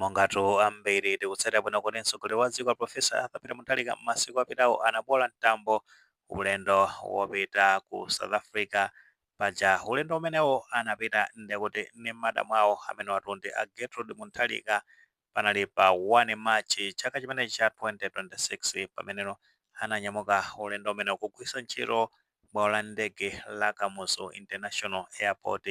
Mongatu ambiri tikutsatira bwino kuti mtsogoleri wa dziko, Professor Arthur Peter Mutharika, m'masiku apitawo anapola mtambo ulendo wopita ku South Africa. Paja ulendo umenewo anapita ndekuti ndi madamu awo amene watundi a Gertrude Mutharika. Panali pa 1 March chaka chimenechi cha 2026 pameneno ananyamuka ulendo umene kugwiritsa ntchito bwalo la ndege la Kamuzu International Airport.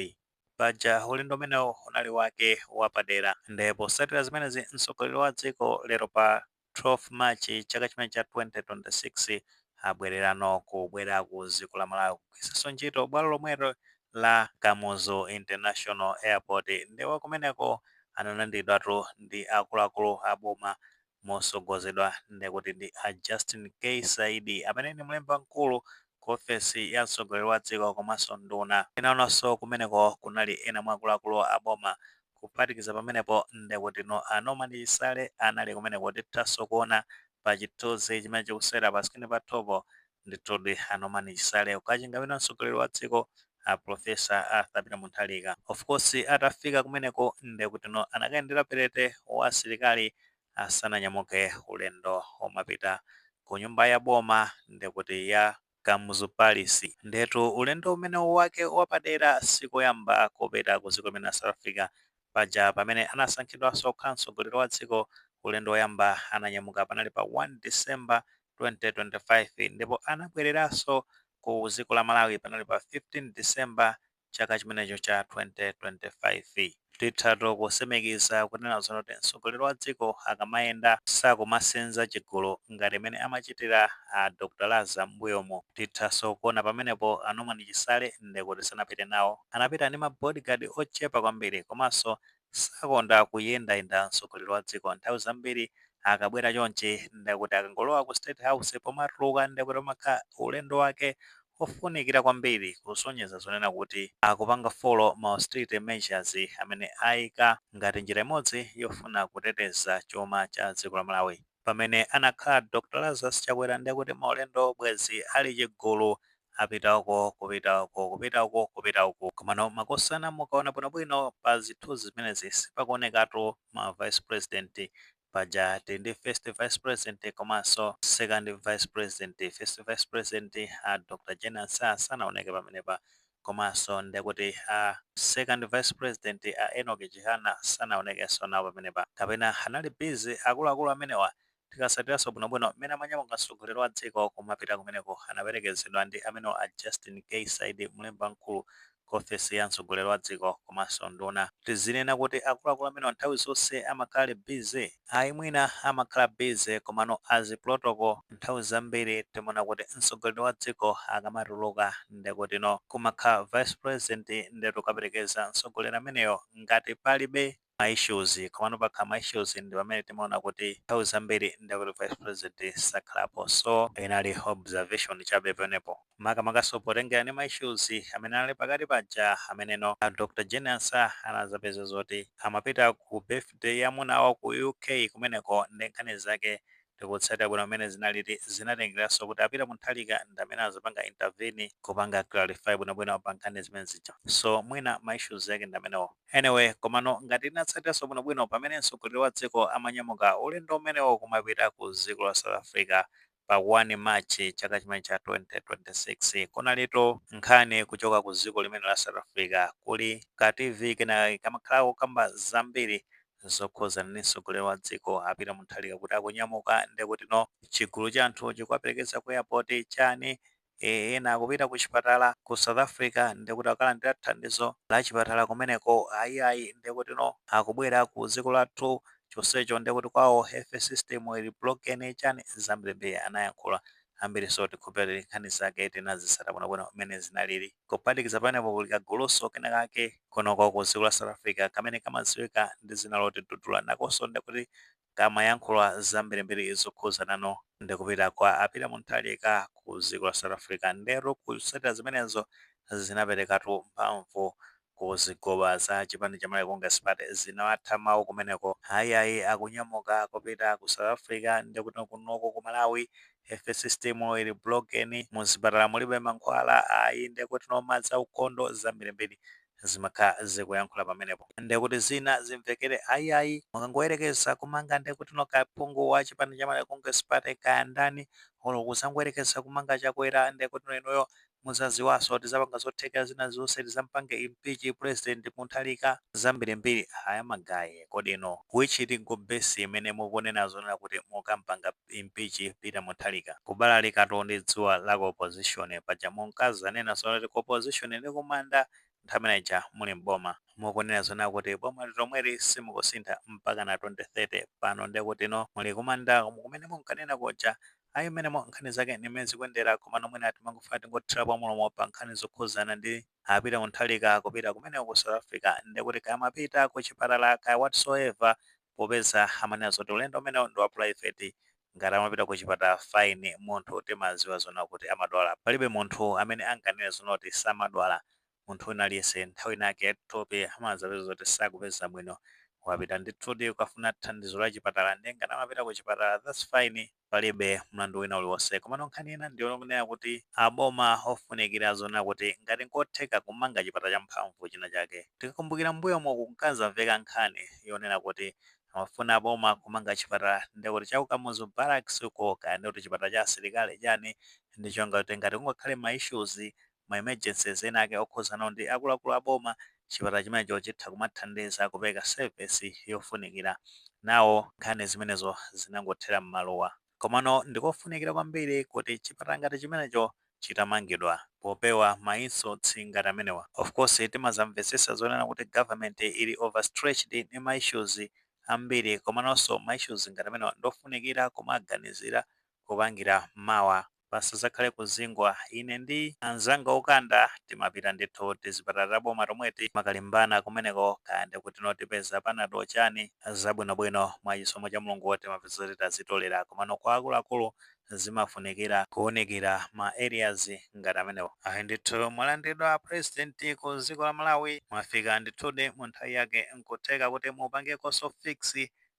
Paja ulendo umenewo unali wake wapadera. Ndipo potsatira zimenezi, mtsogoleri wa dziko lero pa 12 March chaka chimene cha 2026 abwererano kubwera ku dziko la Malawi kugwiritsanso ntchito bwalo lomwelo la Kamuzu International Airport. Ndipo kumeneko analandiridwatu ndi akuluakulu a boma mosogozedwa ndekuti ndi a Justin K Saidi, amene ndi mlembi mkulu ku ofesi ya mtsogoleri wa dziko komanso nduna. Inaonanso kumeneko kunali ena mwa akuluakulu a boma. Kuphatikiza pamenepo, ndekuti no a Norman Chisale anali kumeneko. Tithanso kuona pa chithunzi chimene chikusera pa screen pathopo ndithudi a Norman Chisale kukachingamira mtsogoleri wa dziko, a Professor Arthur Peter Mutharika. Of course, atafika kumeneko ndekuti no anakayendera parade wa asilikali asananyamuke ulendo omapita ku nyumba ya boma, ndekuti ya Kamuzu Palace. Ndetu ulendo umene wake wapadera, sikoyamba kupita ku dziko limene la South Africa. Paja pamene anasankhidwanso kukhala mtsogoleri wa dziko, ulendo woyamba ananyamuka panali pa 1 December 2025, ndipo anabwereranso ku dziko la Malawi panali pa 15 December chaka chimenecho cha 2025. Tithatu kusimikiza kunena zoti mtsogoleri wa dziko akamayenda sakumasenza chigulu ngati imene amachitira a Dr Laza m'mbuyomo. Tithanso kuona pamenepo a Norman Chisale ndekuti sanapite nawo, anapita ndi ma bodyguard ochepa kwambiri. Komanso sakonda kuyendayenda mtsogoleri wa dziko. Nthawi zambiri akabwera chonchi, ndekuti akangolowa ku State House, pomatuluka ndekuti umakhala ulendo wake ofunikira kwambiri, kusonyeza zonena kuti akupanga follow ma austerity measures amene ayika ngati njira imodzi yofuna kuteteza chuma cha dziko la Malawi. Pamene anakhala Dr Lazarus Chakwera, ndekuti maulendo bwezi ali chigulu, apita uko, kupita uko, kupita uko, kupita uko. Komano makosana, mukaona bwinobwino pa zithunzi zimenezi, sipakuonekatu ma vice president. Paja tili ndi first vice president komanso second vice president. First vice president a Dr Jane Ansah sanaoneke pamenepa, komanso ndekuti a second vice president a Enoch Chihana sanaonekenso nawo pamenepa. Kapena anali busy akuluakulu amenewa? Tikasatiranso bwinobwino mmene amanyamuka mtsogoleri wa dziko kumapita kumeneko, anaperekezedwa ndi amenewo a Justin K Saidi, mlembi mkulu ku ofesi ya mtsogoleri wa dziko komanso nduna. Tizinena kuti akuluakulu amenewa nthawi zonse amakhala busy? Ayi, mwina amakhala busy, komano as protocol nthawi zambiri timaona kuti mtsogoleri wa dziko akamatuluka, ndekuti no kumakhala vice president, ndetu kaperekeza mtsogoleri ameneyo ngati palibe ma issues. Komano pakhala ma issues ndi pamene timaona kuti nthawi zambiri ndekuti vice president sakhalapo. So inali observation chabe pamenepo, makamakaso potengera ndi ma issues amene anali pakati paja, ameneno a Dr Jane Ansah anazapeza zoti amapita ku birthday ya mwamuna wawo ku UK kumeneko. Ndi nkhani zake tikutsatira bwino amene zinaliti, zinatengeranso kuti a Peter Mutharika ndi amene azapanga intervene kupanga clarify bwinobwino pa nkhani zimene zija. So mwina ma issues yake ndi amenewo. Anyway, komano ngati tinatsatiranso bwinobwino pamene mtsogoleri wa dziko amanyamuka ulendo umenewo kumapita ku dziko la South Africa pa 1 March chaka chimene cha 2026, kunalito nkhani kuchoka ku dziko limene la South Africa. Kuli ka TV kena kamakhala kukamba zambiri zokhuzana ndi mtsogoleri wa dziko a Peter Mutharika, kuti akunyamuka, ndekuti no chigulu cha anthu chikuwaperekeza ku airport, chani, ena akupita ku chipatala ku South Africa, ndekuti akalandira thandizo la chipatala kumeneko. Ayiayi, ndekuti no akubwera ku dziko lathu, chonsecho ndekuti kwawo health system ili broken, chani, zambirimbiri anayankhula ambiri. So tikhulupirira nkhani zake tinazitsata bwinobwino mmene zinalili. Kuphatikiza panepo, kuli kaguluso kenakake kunoko ku dziko la South Africa kamene kamadziwika ndi dzina loti Dudula, nakonso ndekuti kamayankhula zambirimbiri zokhuzanano ndikupita kwa a Peter Mutharika ku dziko la South Africa. Ndero kutsatira zimenezo zinaperekatu mphamvu ku zigoba za chipani cha Malawi Congress Party, zinawatha mawu kumeneko. Ayiayi, akunyamuka kupita ku South Africa, ndikuti kunoko ku Malawi health system ili broken, muzipatala mulibe mankhwala, ayi, ndikuti no madzi aukhondo, zambirimbiri. Zimakhala zikuyankhula pamenepo, ndekuti zina zimvekere ayiayi, mukangoyerekeza kumanga, ndekuti noka phungu wa chipani cha Malawi Congress Party kaya ndani, olo kuzangoyerekeza kumanga Chakwera, ndekuti inuyo muzaziwaso, tizapanga zothekera zina zonse, tizampange impeach President Mutharika, zambirimbiri. Aya ma guys, kodi ino which legal base imene mukunena zonena kuti mukampanga impeach Peter Mutharika? Kubalalikatu ndi dzuwa la ku opposition. Paja munkazanena zonena kuti ku opposition ndi kumanda. Nthawi imeneja muli mboma, mukunena zonena kuti boma lomweli simukusintha mpaka na 2030. Pano ndekuti no, muli kumanda kumene munkanena kuja. Ayi, mmenemo nkhani zake nimene zikuyendera. Komano mwina timangofuna tingothirapo mulomo pa nkhani zokhuzana ndi a Peter Mutharika kupita kumeneko ku South Africa. Ndekuti kaya mapita ku chipatala, kaya whatsoever, popeza amanena zoti ulendo umenewo ndi wa private, ngati amapita ku chipatala, fine. Munthu timaziwa zona kuti amadwala, palibe munthu amene anganene zona kuti samadwala. Munthu wina aliyense nthawi inake thupi amazapeza zoti sakupeza bwino, wapita ndithudi kukafuna thandizo la chipatala. Ndiye ngati amapita ku chipatala, that's fine, palibe mlandu wina uliwonse. Komano nkhani ina ndiyonena kuti aboma ofunikira zona kuti ngati nkotheka kumanga chipatala champhamvu china chake. Tikakumbukira mbuyomo, kunkazamveka nkhani yonena kuti amafuna aboma kumanga chipatala, ndekuti cha ku Kamuzu Barracks uko, kaya ndekuti chipatala cha asilikali chani, ndichonga kuti ngati kungakhale ma issues, ma emergencies ena ake okhuzana ndi akuluakulu aboma, chipatala chimenecho chitha kumathandiza kupereka service yofunikira nawo. Nkhani zimenezo zinangothera m'malowa. Komano ndikofunikira kwambiri kuti chipatala ngati chimenecho chitamangidwa popewa ma insults ngati amenewa. Of course, timazamvetsetsa zonena kuti government ili overstretched ndi ma issues ambiri, komanonso ma issues ngati amenewa ndofunikira kumaganizira kupangira mawa, pasazakhale kuzingwa. Ine ndi anzanga okanda timapita ndithu tizipatala taboma tomweti, makalimbana kumeneko, kaya ndikuti notipeza Panado chani zabwinobwino, mwa chisomo cha Mulungu timapeza kuti tazitolera. Komano kwa akuluakulu zimafunikira kuwunikira ma areas ngati amenewo. Ayi ndithu, mwalandiridwa President ku dziko la Malawi, mwafika ndithudi mu nthawi yake. Nkutheka kuti mupangekonso fix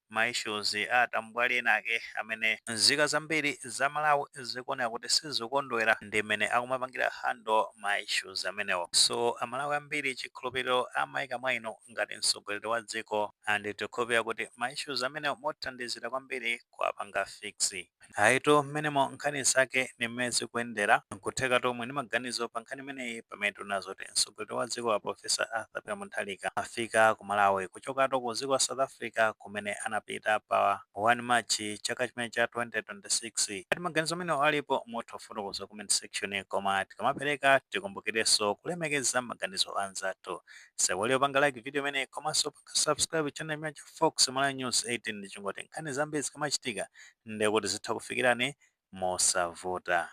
ma issues atambwali ena ake amene nzika zambiri za Malawi zikuoneka kuti sizikondwera ndi mmene akumapangira handle ma issues amenewo. So Amalawi ambiri chikhulupiriro amayika mwa inu ngati mtsogoleri wa dziko, and tikukhulupirira kuti ma issues amenewo mothandizira kwambiri kuwapanga fix. Ayitu, mmenemo nkhani zake ni mmene zikuyendera. Nkutheka tomwe ndi maganizo pa nkhani imeneyi, pamene tinazo kuti mtsogoleri wa dziko la Professor Arthur Peter Mutharika afika ku Malawi kuchokatu ku dziko la South Africa kumene anapita pa 1 March chaka chimene cha 2026. Ati maganizo amenewo alipo, mutha kufotokoza comment section. Koma tikamapereka, tikumbukirenso kulemekeza maganizo anzathu. Sewali panga like video imene, komanso panga subscribe channel imene cha Fox Malawi News 18, ndi chingoti nkhani zambiri zikamachitika ndekuti zitha kufikirani mosavuta.